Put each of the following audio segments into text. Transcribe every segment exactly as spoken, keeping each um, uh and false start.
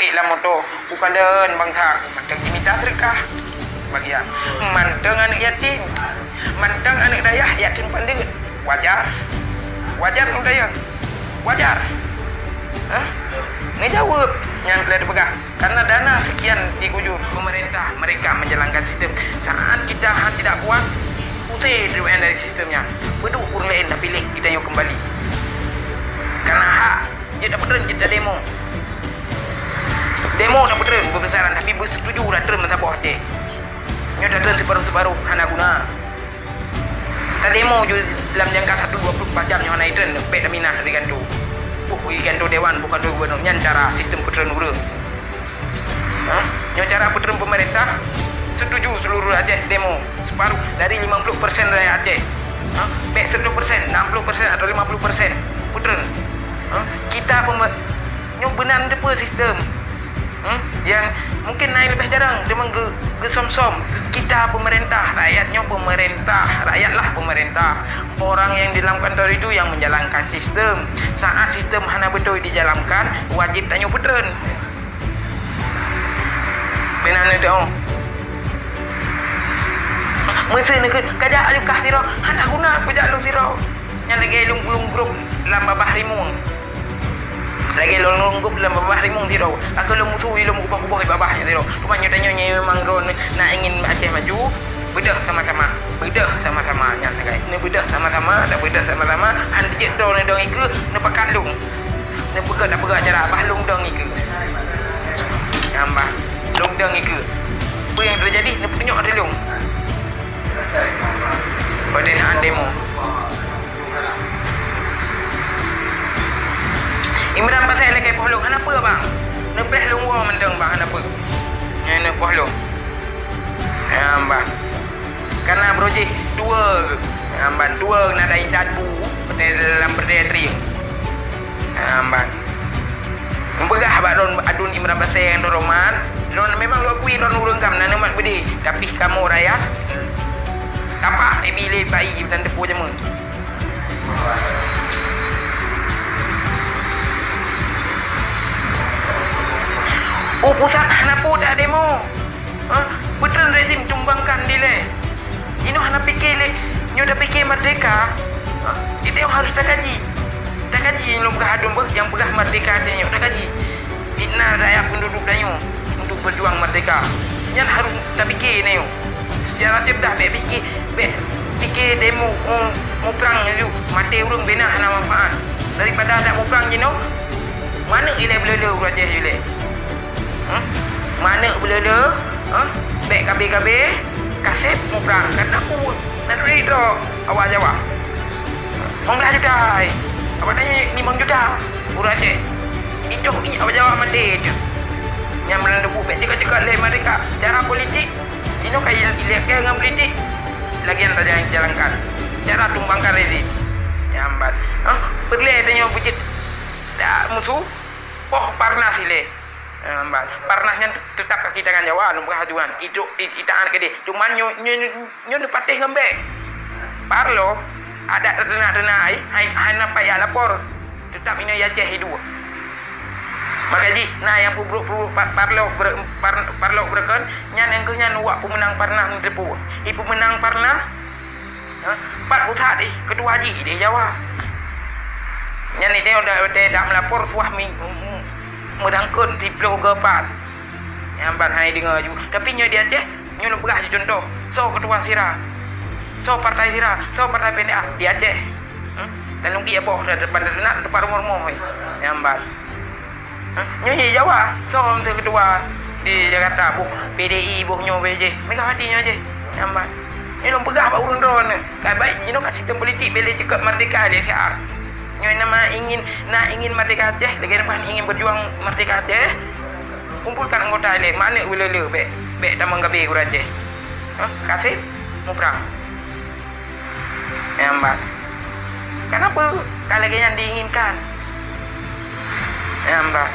Lam moto, bukalon bansa, mantong jimita seudeukah. Bagian, mantong aneuk yatim, mantong aneuk dayah yatim pandut. Wajar? Wajar, Undang? Wajar? Hah? Neujaweueb nyang lé teupeugah. Karena dana sekian diguyur pemerintah, mereka menjalankan sistem. Saat kita hana tidak puas, usir dari sistem nyan. Peuduek ureuëng laén tapiléh geutanyoe kembali. Karena hak jeuet tapeutreun, jeuet tademo. Demo tapeutreun beubesaran, tapi beusetuju tatreun meusaboh Aceh. Nyoe tatreun siparoh-siparoh hana guna. Tademo ju lam jangka satu dua puluh empat jam nyoe hana itreun, bèk taminah di kanto. Boh di kanto dewan, boh kanto gubernur, nyan cara sistem peutreun ureuëng. Hah? Nyoe cara peutreun pemerintah, setuju seluruh Aceh demo. Separuh dari lima puluh persen rakyat Aceh. Hah? Bèk seratus persen, enam puluh persen atau lima puluh persen. Peutreun. Hah? Kita pemer-, nyoe beunan teupeu sistem. Hmm? Yang mungkin lain lebih jarang, cuma ge-, geusöm-söm. Kita pemerintah, rakyat nyoe pemerintah, rakyatlah pemerintah. Orang yang di dalam kantor itu yang menjalankan sistem. Saat sistem hana beutôi dijalankan, wajib tanyoe peutreun. Beunan itu. Meuseu neukheun, kajak alukah sidroe, hana guna kujak lôn sidroe. Nyan lagèe lôn, lôn grup lam babah rimueng. Lagèe lôn, lôn grup lam babah rimueng sidroe. Ka keuh lôn musu, lôn meukuboh-kuboh di babah nyan sidroe. Cuma nyoe tanyoe nyoe memang droeneuh na ingin Aceh maju, beudôh sama-sama. Beudôh sama-sama nyan sagai. Neubeudôh sama-sama, tabeudôh sama-sama, han jeuet droeneuh dong ikeue, neupakat lôn. Neupeugah, tapeugah acara, bah lôn dong ikeue. Nyan bah, lôn dong ikeue. Peue nyang teujadi, neupeutunyok ateueh lôn. Padahai na demo. Imran Pasé lakèe poh lôn, hana peue, Bang. Neupèh lôn woe mantong, Bang, hana peue. Nyan neupoh lôn. Nyan bah. Kana brojéh dua, nyan bah, dua na dai intat bu, dalam perdaya trim. Nyan bah. Meupeugah bak lôn, aduen Imran Pasé nyang teuhoreumat, lôn memang lôn akui lôn ureueng GAM na neumat beudé, tapi kamoe rakyat tapak ibi lé bayi dan teupeu jameun. U pusat hana peue dak demo. Ha? Peutreun rezim tumbangkan dilèe. Jinoe hana pike lé, nyoe tapike merdeka. Ha? Itu yang harus takaji. Takaji nyang lôn peugah aduen beuh, nyang peugah merdeka teuh nyoe takaji. Fitnah rakyat penduduk tanyoe untuk berjuang merdeka. Nyan harus tapike tanyoe. Secara cerdas bèk pike, bèk pike demo, mu-, muprang laju maté ureueng bina hana manfaat. Daripada dak muprang jinoe, maneuk ilèe beuleu-leu ureueng Aceh ilèe. Hmm? Maneuk beuleu-leu, ha? Bèk kabé-kabé, kaseb muprang. Karena ku na duit droe awak Jawa. Lima belas juta hai. Awak tanya lima juta. Ureueng Aceh. Itu awak Jawa maté itu. Nyang meunan debu bèk cekak-cekak lé mereka. Cara politik, inoe ka ilèe keu ngon politik. Lagian saja yang dijalankan. Cara tumbangkan rezim. Nyambat. Ha? Peureulèe tanyoe beujeuet dak musuh. Poh Parnas ilèe. Em, ba-, Parnas nyan teutap kaki tangan Jawa, lôn peugah tuan. Itu, i-, itaan keudeh. Cuman nyo-, nyo-, nyo neupatéh ngon bèk. Parlo, adat teunak-teunak ai, hai, hana payah lapor. Teutap inoe Aceh iduek. Maka jih, na nyang peubrok-peubrok pa-, parlo ber-, par-, parlo beureukan, nyan nyang keuh nyan wak peumeunang Parnas neuteupeue. I peumeunang Parnas, Ha? Pat pusat jih, ketua jih di Jawa. Nyan itu dah, dah, dah melapor suah mi-, meudangkeun siplôh geupat. Nyambat hai deungoe ju. Tapi nyoe di Aceh, nyoe lôn peugah ju contoh. Soe ketua sira? Soe partai sira? Soe partai P N A? Di Aceh. Hmm? Dan lôn kiek boh, dah depan dah nak, depan rumoh-rumoh. Nyambat. Hah? Nyoe jih Jawa, soe meukeudua di Jakarta, boh P D I, boh nyoe, boh jih. Megawati nyoe jih. Nyambat. Nyoe lôn peugah bak ureueng droeneuh. Ka baik, inoe ka sistem politik, bèk lé cukôp merdeka lé siat. Nyoe nama ingin, na ingin merdeka Aceh, lagèe na ingin berjuang merdeka Aceh. Kumpulkan anggota lé, maneuk beuleu-leu, bèk, bèk tamong gabé ureueng Aceh. Hah? Kaseb, muprang. Nyambat. Kenapa ka lagèe nyan diinginkan? Nyambat.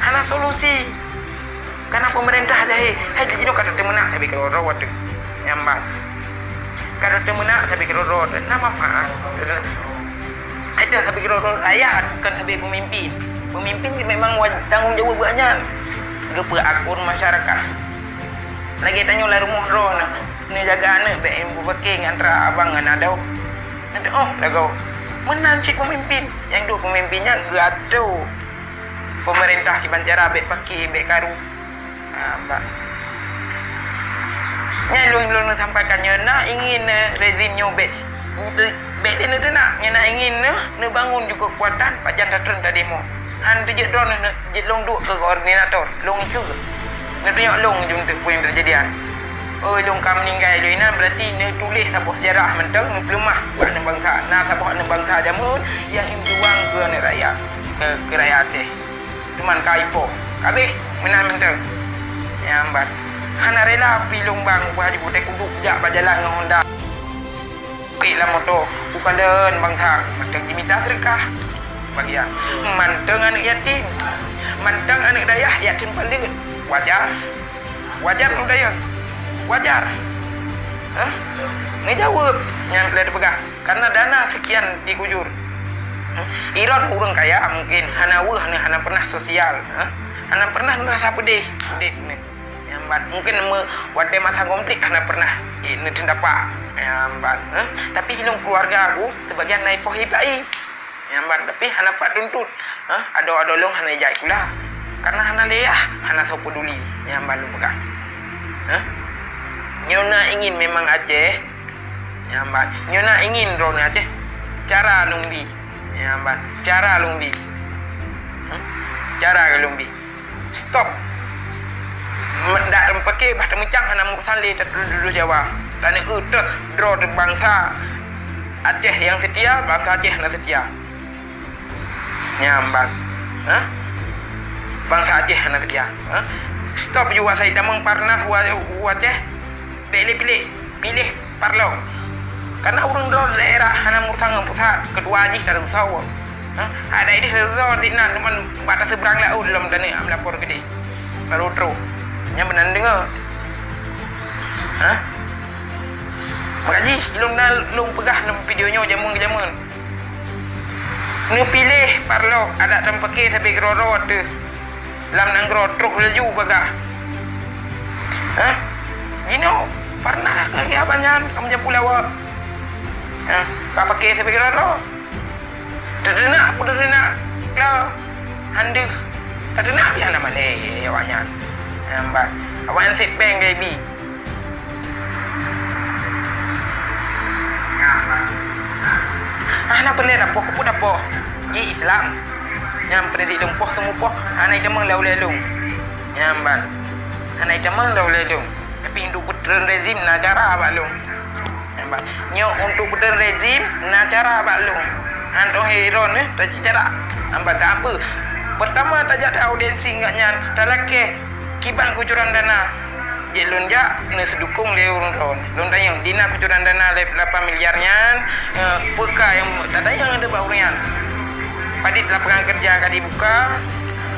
Hana solusi. Karena pemerintah jahé, hai jinoe ka teumeunak sabe keudroe-droe teuh. Nyambat. Ka teumeunak sabe keudroe-droe teuh. Na manfaat. Hai dah sabe keudroe-droe rakyat, bukan sabe pemimpin. Pemimpin memang waj-, tanggung jawab buat nyan. geupeu akur masyarakat. Lagèe tanyoe lam rumoh droeneuh, neujaga aneuk bèk meupaké ngon atra abang ngon adoe. Neuteu'oh lagoe. Meunan cit peumimpin, nyang duek peumimpin nyan geuatoe peumeurintah kiban cara bèk paké, bèk karu. Ah, bah. Nyan lôn, lôn sampaikan nyoe na ingin, eh, rezim nyoe bèk, bèk lé neuteunak, nyan na ingin, eh, neubangun ju keukuatan pajan tatrön tademo. Han teujeuet droeneuh jeuet lôn duek keu koordinator, lôn ikeue. Neutunyok lôn ju eunteuk peue nyang teujadi nyan. Oi, lôn ka meuninggai lôn inan, beurati neutuléh saboh sejarah mantong, neupeuleumah bak aneuk bansa. Na saboh aneuk bansa jameun nyang meujuang keu aneuk rakyat, keu, keu rakyat Aceh. Cuman ka ipoh. Ka abéh meunan mantong. Nyan ban. Hana rela pi lôn bang ubah jiputéh kuduk jak bak jalan ngon honda. Pik lam moto, ukalon bansa, mantong jimita seudeukah. Bagian. Mantong aneuk yatim. Mantong aneuk dayah yatim paleuet. Wajar. Wajar lôn dayah. Wajar. Hah? Neujaweueb nyang lé teupeugah. Karena dana sekian dikujur. Hah? Iron ureueng kaya mungkin hana weueh, hana, hana pernah sosial. Hah? Hana pernah neurasa peudeh. Peudeh ni. Nyang ban, mungkin me-, watèe masa konflik hana pernah, eh, neuteudapat. Nyang ban, eh, tapi lôn keuluwarga ku, sibagian na ipoh ibai. Nyang ban, tapi hana pat tuntut. Eh, adoe-adoe lôn hana ijak sikula. Karena hana lé yah, hana soe peduli. Nyang ban lôn peugah. Eh? Nyoe na ingin memang Aceh. Nyang ban, nyoe na ingin droeneuh Aceh. Cara lôn bi. Nyang ban, cara lôn bi. Eh? Cara lôn bi. Stop. Dak teupaké bah tameucang hana meurusan lé tatuduh Jawa. Taneuh teuh droe teuh bansa Aceh nyang seutia, bansa Aceh hana seutia. Nyang ban. Hah? Bansa Aceh hana seutia. Hah? Stop ju wasai tamong parnas wa, wa Aceh. Bèk lé piléh. Piléh parlok. Karena ureueng droe daerah hana meurusan ngon pusat, keudua jih ka reusoe. Hah? Ada idéh reusoe di nan, teuma bak taseubrang laôt lom taneuk meulapor keudéh. Baru trok. Nyan meunan deungoe. Hah? Maka jih, lôn na lôn peugah lam video nyoe jameun-jameun. Neupiléh parlok adak tameupaké sabe keudroe-droe teuh. Lam nanggroe trok laju bagah. Hah? Jinoe, pernah lagèe abang nyan ka meujampu lawak. Hah? Ka paké sabe keudroe-droe. Tateunak pun tateunak. Kla. Handeuh. Tateunak pih hana malèe awaknyan. Nyang ban. Awaknyan sép beng gaibi. Hana peureulèe tapoh, keupeue tapoh? Jih Islam. Nyang peureulèe lôn poh, seumupoh, hana itamong lam ulèe lôn. Nyang ban. Hana itamong lam ulèe lôn. Tapi untuk peutreun rezim na cara bak lôn. Nyang ban. Nyoe untuk peutreun rezim na cara bak lôn. Antoh Iron, eh, taci cara. Nyang ban, tapeue? Pertama tajak ta audiensi ngon nyan, talakèe kiban kucuran dana. Jeuet lôn jak, neuseudukong lé ureueng droen. Lôn tanyong, di na kucuran dana lé lapan miliar nyan, eh, peue ka nyang tatanyong lé bak ureueng nyan. Padit lapangan kerja ka dibuka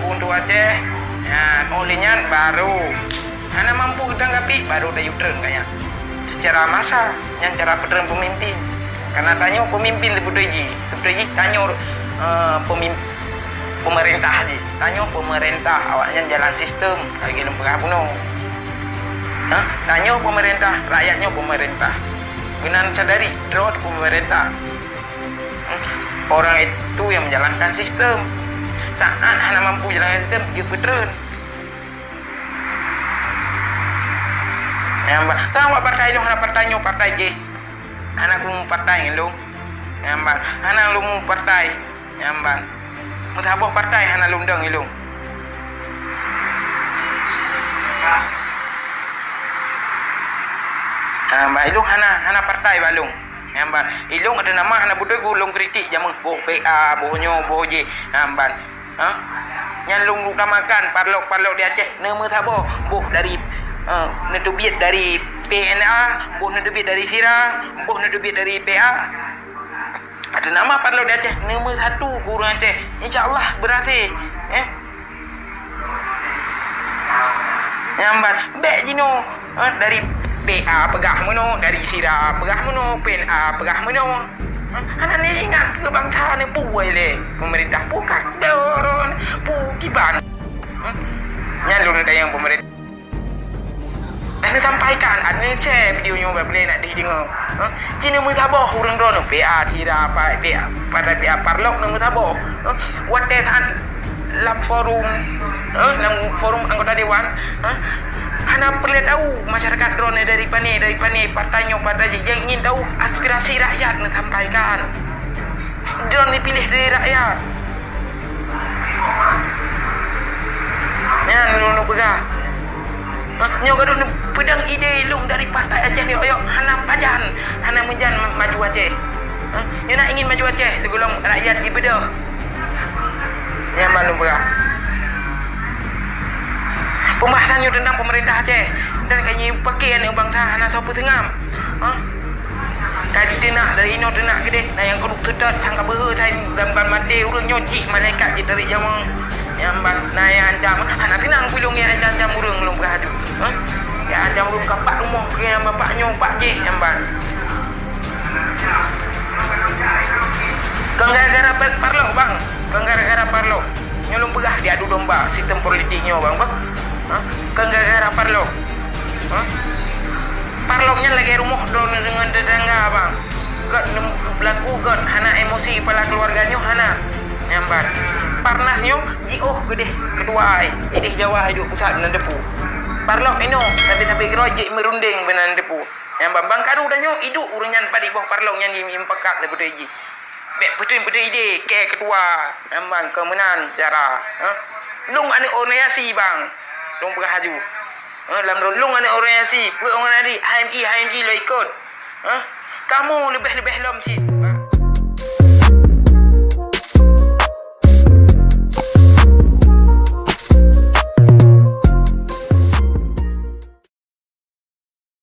untuk Aceh. Nyan, óh lheueh nyan baru hana mampu geutanggapi, baru tayue treun ka nyan. Secara masa, nyan cara peutreun peumimpin. Karena tanyoe peumimpin sibeutôi jih. Sibeutôi jih tanyoe, eh, pemim-, pemerintah jih. Tanyoe pemerintah, awaknyan jalan sistem, lagèe lôn peugah bunoe. Hah? Tanyoe pemerintah, rakyat nyoe pemerintah. Meunan sadari, droe pemerintah. Hmm? Orang itu yang menjalankan sistem. Saat hana mampu jalankan sistem, jeuet peutreun. Nyang ban, kan awak partai nyoe hana partai nyoe partai jih. Hana kumu partai ngon lôn. Nyang ban, hana lôn mu partai. Nyang ban. Meusaboh partai hana lôn dong ilôn. Nyang ban, ilôn hana, hana partai bak lôn. Nyang ban, ilôn ada nama hana beutôi lôn kritik jameun boh P A, boh nyoe, boh jih. Nyang ban. Ha? Nyan lôn utamakan parlok-parlok di Aceh neumeusaboh, boh dari, eh, neuteubiet dari P N A, boh neuteubiet dari Sira, boh neuteubiet dari P A. Ada nama parlok di Aceh neumeusatu keu ureueng Aceh. Insya Allah beurasé. Eh? Nyang ban, bèk jinoe. Ha, dari P A peugah meunoe, dari Sira peugah meunoe, P N A peugah meunoe. Ha, hana neuingat keu bansa neuh peue lé pemerintah, peue ka dorong, peue kiban. Ha, nyan Ureuëng tanyong pemerintah. Dah neusampaikan, dah neucè video nyoe bak boleh nak dideungoe. Ha? Cina meusaboh ureuëng droeneuh, P A Sira, P A, P A, pada P A Parlok neu meusaboh. Ha? Watèe that lam forum, ha? Lam forum anggota dewan, ha? Hana peureulèe tahu masyarakat droeneuh dari pané, dari pané, partai nyoe, partai jih. Nyang ingin tahu aspirasi rakyat neusampaikan. Droeneuh dipilih dari rakyat. Nyan lôn peugah. Hah, nyoe gadoh neupeudong ide lôn dari partai Aceh nyoe, hana pajan, hana meujan maju Aceh. Hah, nyoe na ingin maju Aceh sigohlom rakyat jibeudôh. Nyan ban lôn peugah. Pembahasan nyoe teuntang pemerintah Aceh dan kayée paké aneuk bansa hana soe peuseungab. Hah? Ka jiteunak dari inoe teunak keudeh, na nyang keuneuk seutôt sang ka beuhe that dan ban maté ureuëng nyoe cit malaikat jitarék nyawöng. Nyang ban na nyang ancam, hana seunang peulông nyang ancam-ancam ureuëng lôn peugah adu. Hah? Nyang ancam ureuëng ka pat rumoh keu nyang bapak nyoe pat jih nyang ban. Kon gara-gara Parlok bang, kon gara-gara Parlok. Nyoe lôn peugah di adu domba sistem politik nyoe bang, bang. Hah? Kon gara-gara Parlok. Hah? Parlok nyan lagée rumoh droeneuh deungon tetangga bang. Gét beulaku gét hana emosi kepala keluarga nyoe hana. Nyang ban. Parnas nyoe jiôh keudeh keudua ai. Ideh Jawa iduek pusat nan depu. Parlok inoe tapi-tapi keudroe jeuet meurundeng beunan depu. Nyang ban bang karu tanyoe iduek ureuëng nyan padit boh Parlok nyan jimeupeukat lé beutôi jih. Bék peuteun-peuteun ideh kée keudua nyang ban keu meunan cara. Hah? Lôn aneuk organisasi bang. Lôn peugah aju. Hah, lam lôn aneuk organisasi, peue organisasi H M I, H M I lôn ikot. Hah? Kamoe leubeh-leubeh lom cit.